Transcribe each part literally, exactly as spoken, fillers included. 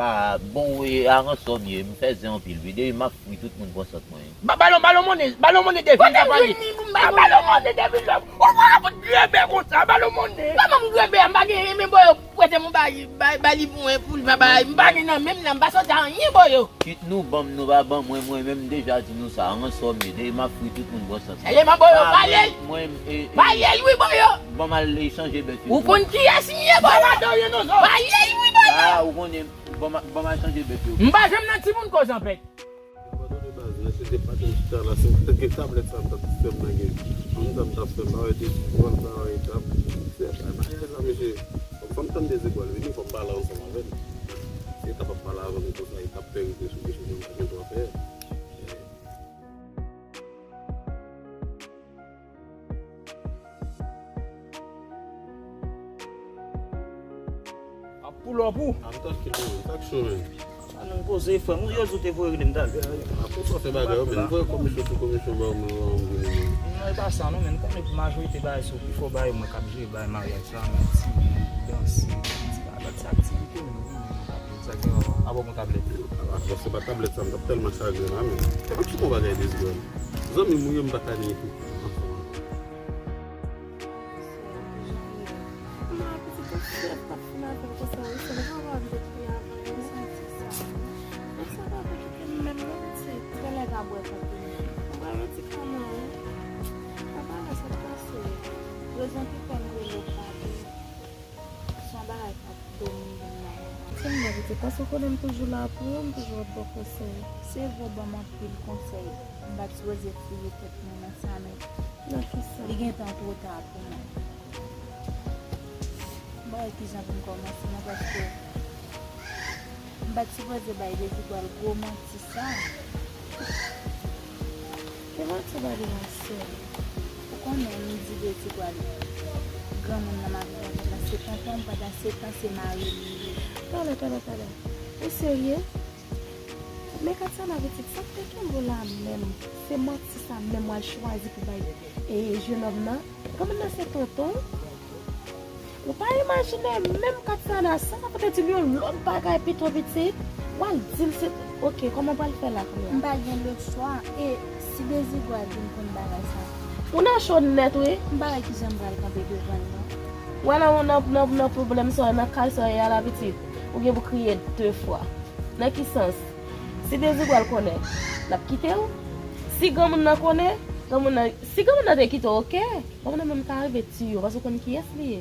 Ah, bon, wi, a ransò m ye, m fè zen anpil, wi. Depi m ap fri, tout moun pran sant mwen. Ba, ba l on, ba l on monnen, ba l on monnen, Devin, sa pale. Ba, ba l on monnen, Devin, lòm. Ou pa fè grebe konsa, ba l on monnen. Kòman m grebe a, m pa gen, men bò yo prete m, bay, bay, bay li pou mwen, pou l pa bay. M pa gen nan men m nan, m pa sòti anyen, bò yo. Kit nou ban m, nou pa ban mwen, mwen menm m deja di nou sa, ransò m ye, depi m ap fri, tout moun pran sant mwen. Sèlman, bò yo, pale l. Mwen, e, e, pale l, wi, bò yo. Ban m al chanje bèf yo. Ou konn kiyès m ye, bò yo. Pale l, wi, bò yo. Ah, ou konnen, ban m, ban m al chanje bèf yo. M pa janm nan timoun koz anpèt. Abandone baz, mwen se te pa te chita la, se mwen te gen tablèt sa m t ap fè m nan gen. Moun sa m t ap fè m pa wè te pran pa wè etap. Se pa maryaj la, mesye. Fò m tann Dezigwal vini, fò m pale ansanm avè l. Se etap ap pale avè m konsa, etap pè rive sou mesye, mwen pa gen dwa pè. Ap pull up ou? I'm talking to you. Sa k cho, man? Sa nou poze, frè m. Ou yo di w te voye rele m, talè. Apre sa w fè bagay yo, men. Voye komisyon sou komisyon ba w, men, ba w, men. Non, e pa sa, non, men. Konnen majorite bagay se pifò bagay mwen k ap jere bagay maryaj la, men. Ti danse, ti bagay, ti aktivite, men, wi, men, mwen k ap jere sa gen avan, avan mwen tablèt. Ah, bon, se pa tablèt sa, m t ap tèlman chagren la, men. Ou sou yon bagay de zòn. Zanmi m ou ye, m pa ka nye tou. Kòman pitit ou fè t ap fin avè l konsa wi, se lè papa m te kriye avan yo. Santi sa wi. Konsa papa kite m menm non pitit. Genlè ka bwè konprimè. Mwen bwè medikaman wi. Papa la sa k pase. Rezon ki fè m rele w pale. Se yon bagay k ap domine m nan moman. Tèlman pitit, paske w konnen m toujou la pou ou, m toujou ap ba w konsèy. Se vre w ban m anpil konsèy. M pa t sipoze fouye tèt mwen nan sa, men Nan kisa? Li gentan twò ta pou mwen. M pa wè kijan pou m kòmanse non, paske m pa t sipoze bay Dezigwal gwo manti sa. Ki manti w ba li, ma sè? Ou konnen m di Dezigwal granmoun nan m ap viv avè l la se tonton m, pandan se tan se mari m li ye. Talè, talè, talè. Ou serye? Men Katiana pitit, sa k te kenbe w la menm? Se manti sa menm w al chwazi pou bay, e, jenòm nan? Granmoun nan se tonton w? Ou pa imajine menm Katiana, sa sa pote di l yon lòt bagay pito pitit? W al di l se, oke, kòman w pral fè la kounye a? M pa gen lòt chwa, e si Dezigwal vin konn bagay sa? Ou nan cho nèt wi. M pa wè kijan m pral kanpe devan l non. W nan, nan, nan, nan pwoblèm sa w, nan kay sa w ye a la pitit, ou gen pou kriye de fwa. Nan ki sans? Si Dezigwal konnen, l ap kite w. Si granmoun nan konnen, granmoun nan, si granmoun nan te kite w, oke. Granmoun nan menm ka rive tiye w, paske w konn kiyès li ye.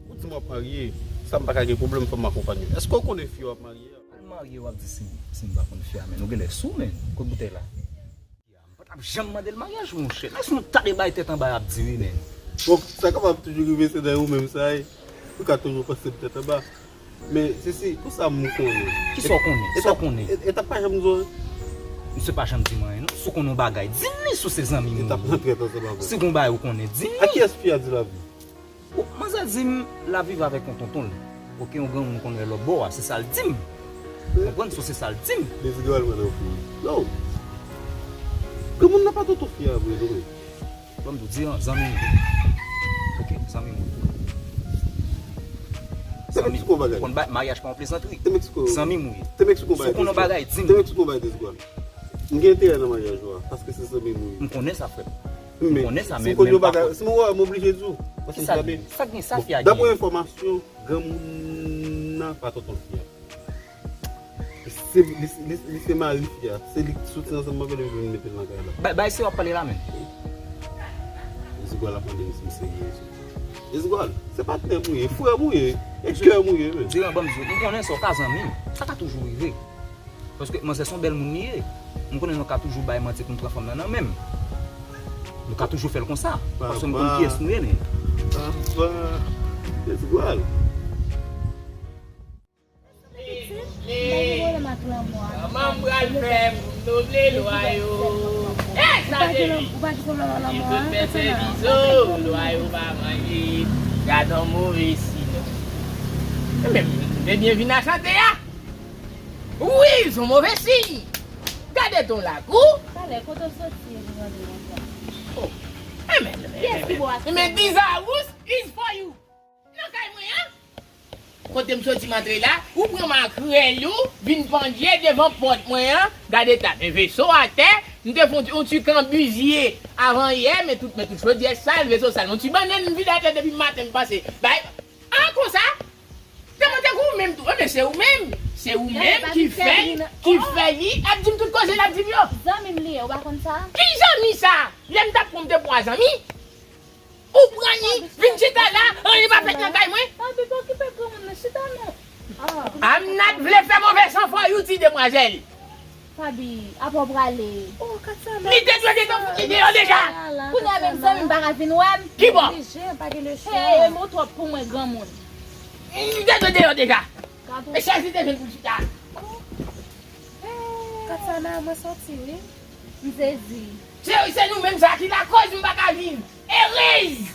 Ou di m w ap marye, sa m pa ka gen pwoblèm, fò m akonpanye w. Èske w konnen fi w ap marye a? Al marye, w ap di si, si m pa konn fi a, men nou genlè sou, men. Kot boutèy la? M pa t ap janm mande l maryaj, monchè. Mèsi nou ta de bay tèt anba y ap di wi, men. Bon, sa kapab toujou rive, se nan ou menm sa ye. Ou ka toujou panse m tèt anba. Men, Sisi, pou sa m konnen. Kisa w konnen? Kisa w konnen? E, e, etap pa janm di w. Misye pa janm di m anyen, non. Si w konnen yon bagay, di m li, si w se zanmi m. Etap nan trèt ansanm avè w. Si gon bagay ou konnen, di m li. A kiyès fi a di l ap viv? Bon, manzè di m l ap viv avèk yon tonton l. Oke, yon granmoun konn wè lòt bò a, se sa l di m. Konprann, so se sa l di m. Dezigwal pran nan fou. Non. Granmoun nan pa tonton fi a vre, non, men. Ban m di w, di an, zanmi m. Oke, zanmi m. Te Meksiko bagay. Konn bay, maryaj pa yon plezantri. Te Meksiko. Zanmi m ou ye. Te Meksiko bagay. Si w konnen yon bagay, di m. Te Meksiko bagay Dezigwal. M gen enterè nan maryaj ou a, paske se zanmi m ou ye. M konnen sa, frè m. M konnen sa, men, men m pa konn. Si m wè, m oblije di w. Kisa l di? Sa k gen sa, fi a genyen? Daprè enfòmasyon, granmoun nan pa tonton fi a. Se, li, li, li se mari fi a. Se li ki soti ansanm avè l epi vin mete l nan kay la. Bay, bay, se w ap pale la, men. Dezigwal ap mande m si m serye. Dezigwal, se patnè m ou ye, frè m ou ye, e kè m ou ye, men. Diran, ban m di w, m konnen sa w ka zanmi m. Sa ka toujou rive. Paske manzè se yon bèl moun li ye. M konnen nou ka toujou bay manti pou n pran fanm nan nan men m. Nou ka toujou fè l konsa. Paske m konn kiyès nou ye, men. Papa, Dezigwal. Manman m pral fè pou m doble lwa yo. E sa, Devi? Li sot fè sèvis o, lwa yo pa manje. Gad on move siy non. Ebyen, ebyen vin a chante a. Wi, se on move siy. Gade ton lagou. Talè, kote w soti epi w ap manje konsa? Oh. Ebyen, ebyen, ebyen, Dizarous is for you. Nan kay mwen an. Kote m soti m antre la, ou pran makrèl ou, vin pandye devan pòt mwen an, gade ta, men veso atè, m te fè yon ti, yon ti kanbizye avan yè, men tout, men tout chodyè sal, veso sal, yon ti bannann m vide atè depi maten m pase. Bay, ah, konsa? Te mwen te kou ou menm tou. Enben, se ou menm. Se ou menm ki fè, ki fè li, ap di m tout koze l ap di m yo. Zanmi m li ye, ou pa konn sa? Ki zanmi sa? Lè m t ap pran m te pran zanmi. Ou pran li, vin chita la, anyen pa fèt nan kay mwen. Papi, pa okipe granmoun nan, chita non. Ah. Amnat vle fè move san fò Yuti, demwazèl. Fabi, apa w prale? Oh, Katsana. Li te dwe detan fout li deyò deja. Kounye a menm zanmi m pa ka vin wè m. Ki bò? Oblije, pa gen lechwa. Hey, men w twòp pou mwen, granmoun. Li te dwe deyò deja. E chèz li te jwenn pou l chita. Katsana, mwen soti, wi. M sezi. Se, se nou menm sa ki lakòz m pa ka vin. Erez!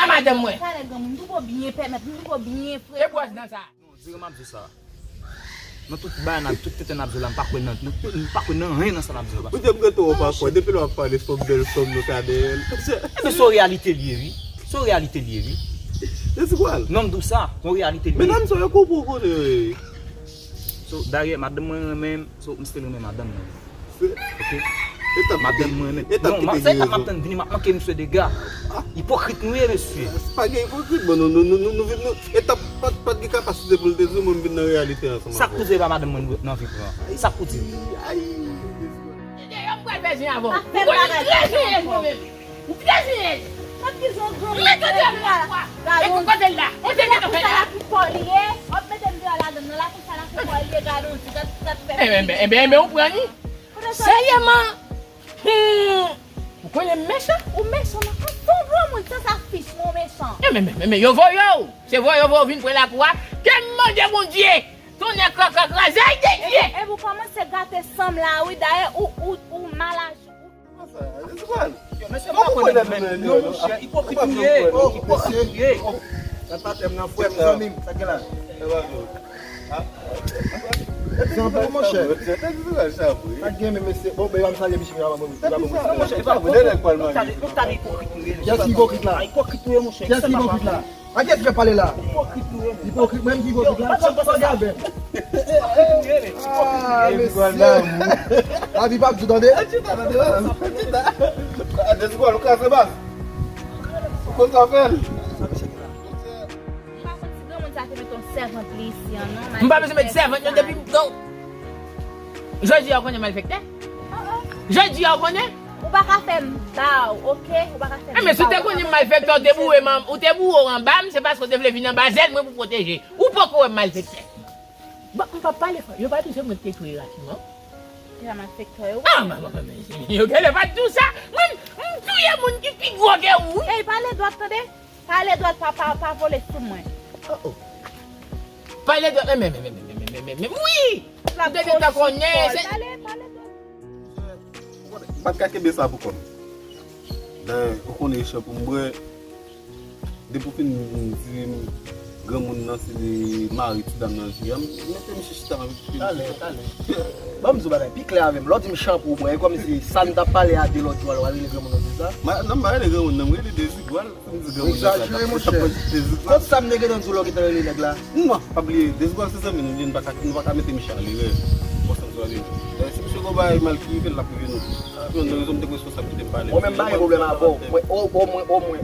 A madanm mwen. Talè granmoun, m twouve w byen pèmèt, m twouve w byen fre. E bwòs dan sa. Non, di m ap di w sa. Nan tout bagay n ap, tout tenten n ap di w la, m pa kwè nan, m pa kwè nan anyen nan sa n ap di w la. Ou te prete w pa kwè, depi lè w ap pale fòm bèl fòm nou ka dèyè l. Enben, se yon reyalite l ye, wi. Se yon reyalite l ye, wi. Desi kwal? Non, m di w sa, se yon reyalite l ye. Medam sa yo konprann konnen. So, dayè, madanm mwen renmen m, so, m still renmen madanm mwen. Ok? Madanm mwen renmen. Non, se sa m ap tann vini, m ap manke misye dega. Ipokrit nou ye, mesye. Pa gen ipokrit, bon, nou, nou, nou, nou, nou vin, nou, etap pa, pa t gen kapasite pou l te di w, mwen m vin nan reyalite ansanm avè w. Sa k pou di e pa madanm mwen nan vi pran? Sa k pou di? Ay, ay. Dayè, m pral fè zen avè w. M konnen trè zen mwen menm. Ou trè zen. Mwen ki jan granmoun. Mete l deyò la. Mete l kote l la. Ou te mete l la. Lakou pa w li ye. W ap mete m deyò ladann nan. Lakou sa, lakou pa w li ye. Gade yon ti gad, gad fè. Enben, enben, enben, enben, ou pran li. Seryeman. Hmm. Ou konnen m mechan? Ou mechan nan. An fon granmoun, sans affiche, mwen mechan. Enben, enben, enben, yo voye w. Se voye yo voye w vin pran lakou a. Ke m mande Bondye. Tonnè kaka kraze, ay, de Dye. E, e, ou kòmanse gate san m la, wi. Dayè, ou, ou, ou mal aji. Sa, se kwa l? Yo, mesye, m pa konnen menm. Non, monchè, ipokrit nou ye. Ipokrit nou ye. Nan patè m nan, frè m, zanmi m, sa gen la? Zanmi m, monchè. Sa gen men, mesye. Bon, ben, m salye Michi, m pa mwen. Non, monchè, e pa vre. Kiyès ki ipokrit nou ye? Kiyès ki ipokrit la? Ipokrit nou ye, monchè. Kiyès ki ipokrit la? A kiyès ki ap pale la? Ipokrit nou ye, men. Ipokrit, menm ki ipokrit la? Sa, sa, sa, sa. Ah, mesye. Lavi p ap di w, tande. Desi kwal, ou kraze bas. Ou konn sa w fè l. M pa konn si granmoun sa te met yon sèvant li isi an, non. M pa bezwen met sèvant, non, depi m, non. Jodi a, ou konnen malfektè? Jodi a, ou konnen? Ou pa ka fè m ba w, oke? Ou pa ka fè m ba w. Enben, si w te konnen m malfektè, ou te boure m, ou te boure w anba m, se paske w te vle vin anba zèl mwen pou pwoteje. Ou poko wè m malfektè. Bon, m p ap pale fò. Yo pa di se mwen ki te touye Rakim, non? Se pa malfektè yo. Ah, m, m, m, m, yo genlè pa t di w sa. Mwen, m touye moun ki pi gwo ke ou, wi. Ey, pale dwat, tande. Pale dwat, pa, pa, pa vole sou mwen. Oh, oh. Pale dwat, men, men, men, wi! M te gentan konnen, se... Pale, pale dwat. M pa t ka kenbe sa pou kò m. Dayè, ou konnen chan pou m bwè. Depi w fin di m granmoun nan se mari ti dam nan, m mete misye chita anvi. Talè, talè. Ban m di w bagay, pi klè avè m. Lè w di m chan pou w bwè, e kòmsi sa n t ap pale a de lòt jou a, lè w al rele granmoun nan di sa. Ma, non, m pa rele granmoun nan, m rele Dezigwal. Ou egzajere, monchè. Kot sa m te gentan di w lè w gentan rele nèg la? Non, pa bliye, Dezigwal se zanmi nou, nou pa ka, nou pa ka mete Michel an erè. Bon, sa m di w la vérité. Dayè, si misye gon bagay mal ki rive l, l ap rive nou. Yon rezon m te kwè se konsa pou te pale. Mwen menm m pa gen pwoblèm avè w. Mwen, o, o mwen, o mwen.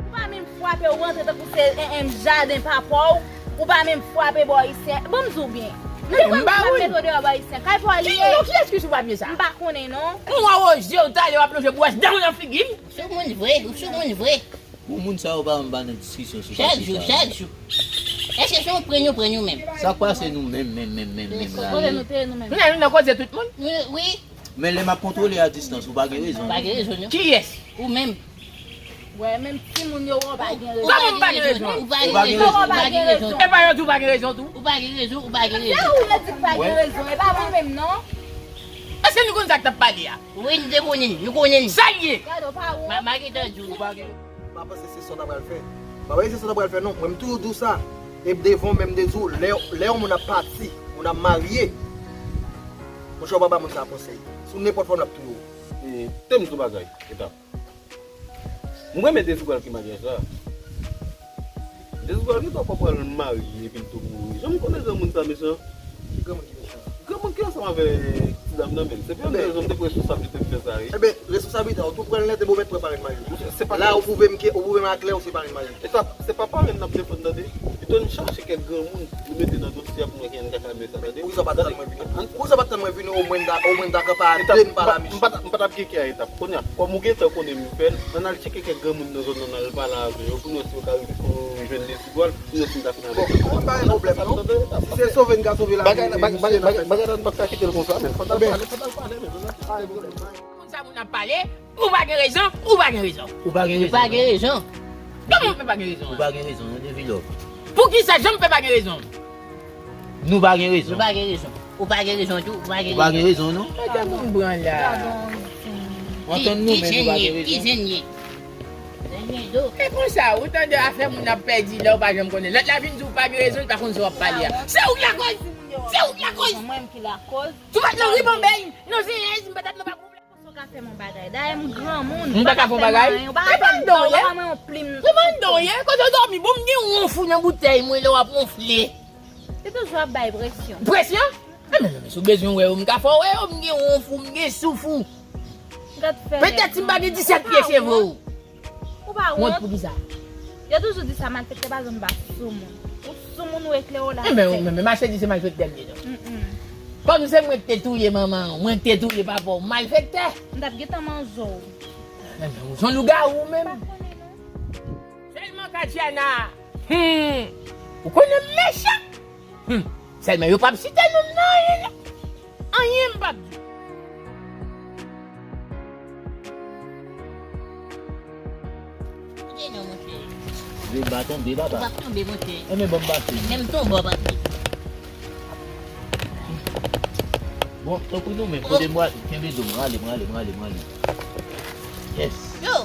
Ou pa menm frape, ou rantre tankou se, en, en, jaden papa w. Ou pa menm frape bò isi a. Ban m di w byen. Nan ki kwen misye ap mete w deyò bò isi a? Kay pa w li ye. Ki, kiyès ki sou papye sa? M pa konnen, non. M wè w oze w talè w ap lonje bwòs dan w nan figi m. Ou sou moun vre, ou sou moun vre. Bon, moun sa yo pa janm ba nan diskisyon sou sa. Chak jou, chak jou. Èske se yon prank yo prank nou menm? Sa k pase nou menm, menm, menm, menm, menm la? Kote nou te ye nou menm? Nou nan koze tout moun? Wi, wi. Men lè m ap kontwole a distans, ou pa gen rezon. Ou pa gen rezon, non. Kiyès? Ou menm. Wè, menm timoun yo, wè, ou pa gen rezon. Kòman m pa gen rezon? Ou pa gen rezon. Ou pa gen rezon. E pa yo di w pa gen rezon tou? Ou pa gen rezon, ou pa gen rezon. Se ou yo di k pa gen rezon, e pa mwen menm, non. Èske nou konn sa k t ap pale a? Wi, nou te konnen, nou konnen. Sa l ye? Gade, w pa wont. Ma, ma gentan di w. Ou pa gen, m pa panse se sa w ta pral fè. M pa panse se sa w ta pral fè, non. Mwen, m toujou di w sa. E devan w menm, m te di w, lè, lè yon moun ap pati, moun ap marye, monchè, w pa ba moun sa konsèy. Sou nenpòt fòm, l ap touye w. E, te m di w bagay, etap. M renmen Dezigwal ki maryaj la. Dezigwa gentan pral marye epi l tou mouri. Jan m konnen granmoun sa mechan. Ki granmoun ki mechan? Granmoun ki ansanm avèk ti dam nan menm. Se pi yon rezon m te pran responsablite m fè sa wi. Ebyen, responsablite a, ou tou pran l nèt epi ou mèt pran parenn marye. Se pa la ou pwouve m ke, ou pwouve m aklè ou se parenn marye. E sa, se pa parenn n ap defann tande. Pito n chache kèk granmoun nou mete nan dosye a pou nou wè kijan n ka kalme sa tande. Poukisa w pa t tann mwen vini? Poukisa w pa t tann mwen vini omwen m ta, omwen m ta kanpe a de m pale a misye? M pa t ap gen kè a Etap. Kounye a, kòm ou gentan konnen m fè l, ann al tcheke kèk granmoun nan zòn nan, ann al pale avè yo pou nou wè si yo ka rive fè yon jwenn Dezigwa pou nou wè si n ka fin avè l. Bon, pa gen pwoblèm non. Si se sove n ka sove lavi misye nan fè sa. Bagay la n p ap ka kite l konsa, men fò n al pale, fò n al pale, men fò n al pale. Moun sa moun ap pale, ou pa gen rezon, ou pa gen rezon. Ou pa gen rezon. Ou pa gen rezon. Kòman ou fè pa gen rezon? Ou pa gen rezon, non, Devilòm. Poukisa jan m fè pa gen rezon? Nou pa gen rezon. Nou pa gen rezon. Ou pa gen rezon tou, ou pa gen rezon. Ou pa gen rezon, non. Mete moun pran la. Ou antann nou, men nou pa gen rezon. Ki zen ye? Zen ye do. E konsa, ou tande afè moun ap pèdi lè ou pa janm konnen. Lòt la vin di ou pa gen rezon, li pa konn sa w ap pale a. Se ou k lakòz! Se ou k lakòz! Mwen menm ki lakòz. Si w pa t nan ribonbèy, nan zenyèz, m pa t ap nan pa pwoblèm. Konsa w ka fè m yon bagay. Dayè m granmoun. M pa ka fè w bagay? Ou pa ka fè m bagay, ou pa ban mwen yon plim. Se pa m don ye. Kote w dòmi? Bon, m gen wonf ou nan boutèy mwen lè w ap wonfle. Se toujou ap bay presyon. Presyon? Enben, si w bezwen wè yo, m ka fè w wè yo. M gen wonf ou, m gen souf ou. Petèt si m pa gen disèt pye cheve w. Ou pa wont? Wont pou kisa? Yo toujou di sa, malfektè pa janm ba soumoun. Ou soumoun ou eklere w la. Enben, men, men, malfektè se malfektè l ye non. Kòm se mwen ki te touye manman w, mwen ki te touye papa w, malfektè. M t ap gentan manzè w. Enben, ou se yon lougawou menm. M pa konnen non. Sèlman Katiana. Hmm. Ou konnen m mechan. Hmm. Sèlman yo p ap site non m nan anyen non. Anyen m p ap di. Kote non, monchè? Deba tonbe, papa. Ou p ap tonbe, monchè. Enben, ban m pase. Menm tonbe, w ap ap. Bon, tankou nou menm, kote m prale? Kenbe do m, rale, m rale, m rale, m rale. Yes. Yo.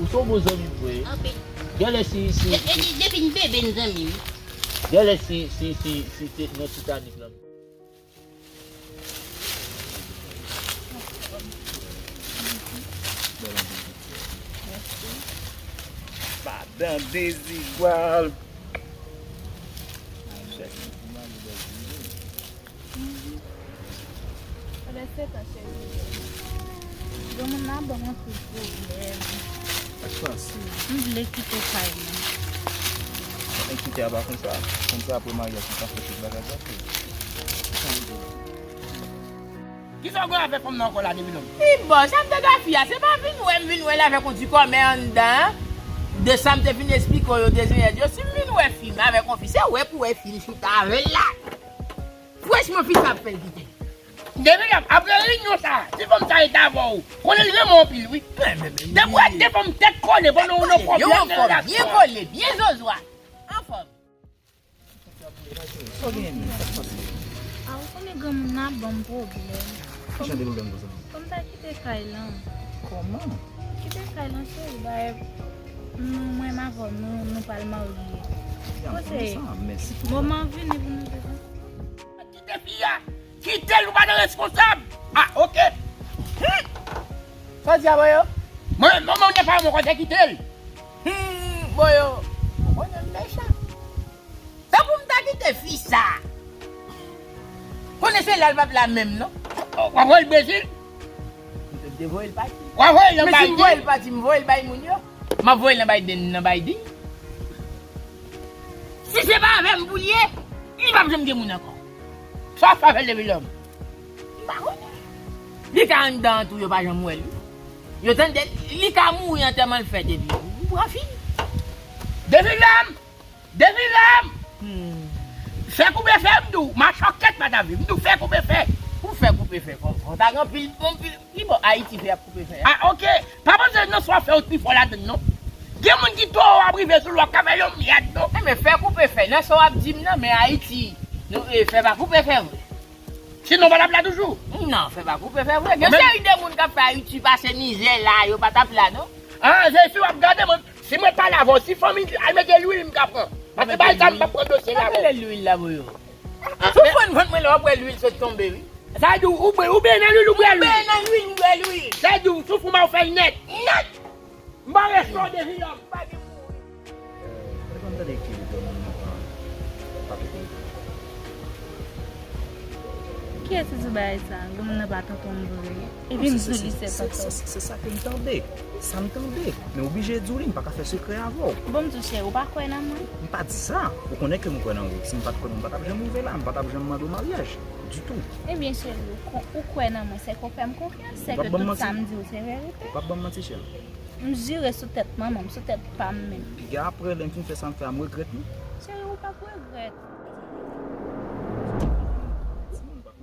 Ou se yon bon zanmi m vre. Anpil. Genlè si, si, de-, de-, si de-, depi n bebe n zanmi wi. Genlè si, si, si, si te nan Titanic la. Madan Dezigwa. Chèf mwen pou mari bèl vini. Pandan se tan, cheri. Granmoun nan ban m anpil pwoblèm. Sa k pase? M vle kite kay mwen. Sa fè kite a pa konsa. Konsa apre maryaj, ou ka fè tout bagay sa tou. Kisa w gen avè fanm nan ankò la, Devilòm? Pi bò, sa m te ka fi a, se pa vin wè m vin wè l avèk yon ti kòmè anndan an. De sa m te fin esplike w yo, dezenyèz yo, si m vin wè fi m avèk yon fi, se wè pou wè fi m chita avè l la. Franchman, fi sa ap fè l kite. Depi lè, apre reyinyon sa, ti fanm sa rete avè w. Konnen l renmen w anpil, wi. Depi w wè de fanm tèt kole pandan w nan pwoblèm nan relasyon an. Byen kole, byen zozwa. Anfòm. Sa w genyen menm? Sa k pase? A, ou konnen granmoun nan ap ban m pwoblèm. Ki jan de pwoblèm konsa? Kòm sa kite kay lan. Kòman? Kite kay lan, cheri, dayè, nou, mwen menm avè w, nou, nou pral marye. Kote? Moman vini pou nou te konsa. Kite fi a! Kite l, ou pa nan responsab! Ah, ok! Hmm! Sa w di a, Boyo? Mwen, non, non, ne pa mon kote, kite l! Hmm, Boyo! Ou konnen m mechan. Tanpri m ta kite fi sa. Konnen se la l p ap la menm non. W ap voye l Brezil? M te voye l pati. W ap voye l nan Biden? Men si m voye l pati, m voye l bay moun yo. M ap voye l nan Biden, nan Biden. Si se pa avè m pou l ye, li p ap janm gen moun ankò. Sa w ap fè avè l, Devilòm? M pa konnen. Li ka anndan an tou, yo pa janm wè l wi. Yo tande, li ka mouri antèman l fèt epi ou pran fi. Devilòm! Devilòm! Hmm. Fè koupe fè, m di w, machòkèt pa ta viv. M di w, fè koupe fè. Pou fè koupe fè, fò, fò ta gen anpil, anpil. Ki bò Ayiti fè ap koupe fè a? Ah, ok. Pa panse nan sa w ap fè ou t pi fò ladann, non. Gen moun ki twò wo ap rive sou l, w ap ka fè yon myad, non. Enben, fè koupe fè, nan sa w ap di m nan, men Ayiti, nou, e, fè pa koupe fè vre. Sinon, w pa t ap la toujou? Non, fè pa koupe fè vre. Gen seri de moun k ap fè Ayiti pase mizè la, yo pa t ap la, non. Ah, se si w ap gade mwen. Si mwen pale avè w, si fanmi al mete lwil, m ka pran. Paske bay sa, m p ap pran dosye la avè w. Pa mete lwil la, Boyo. Sou fon vant mwen la, w ap wè lwil sot tonbe, wi. Sa vle di ou, ou brenn nan lwil, ou bwè lwil. Ou brenn nan lwil, m bwè lwil. Sa vle di ou souf ou ma ou fè l nèt. Nèt! M pa respè w, Devilòm. Pa gen mouri. Tande ki granmoun nan pa, pa pete. Kiyès ki di w bagay sa? Granmoun nan pa tonton m vre. Epi m di w li se tonton. Se sa ke m tande. Sa m tande. Men oblije di w li, m pa ka fè sekrè avè w. Bon, m di w cheri, ou pa kwè nan mwen? M pa di sa. Ou konnen ke m kwè nan ou. Si m pa t kwè nan ou, m pa t ap janm rive la, m pa t ap janm mande w maryaj. Ditou. Ebyen cheri, ou kwè nan mwen, se ke w fè m konfyans, se ke tout sa m di w se verite. Ou p ap ban m manti, cheri. M jire sou tèt manman m, sou tèt pa m menm. Piga apre, lè m fin fè sa m fè a, m regrèt li. Cheri, ou p ap regrèt.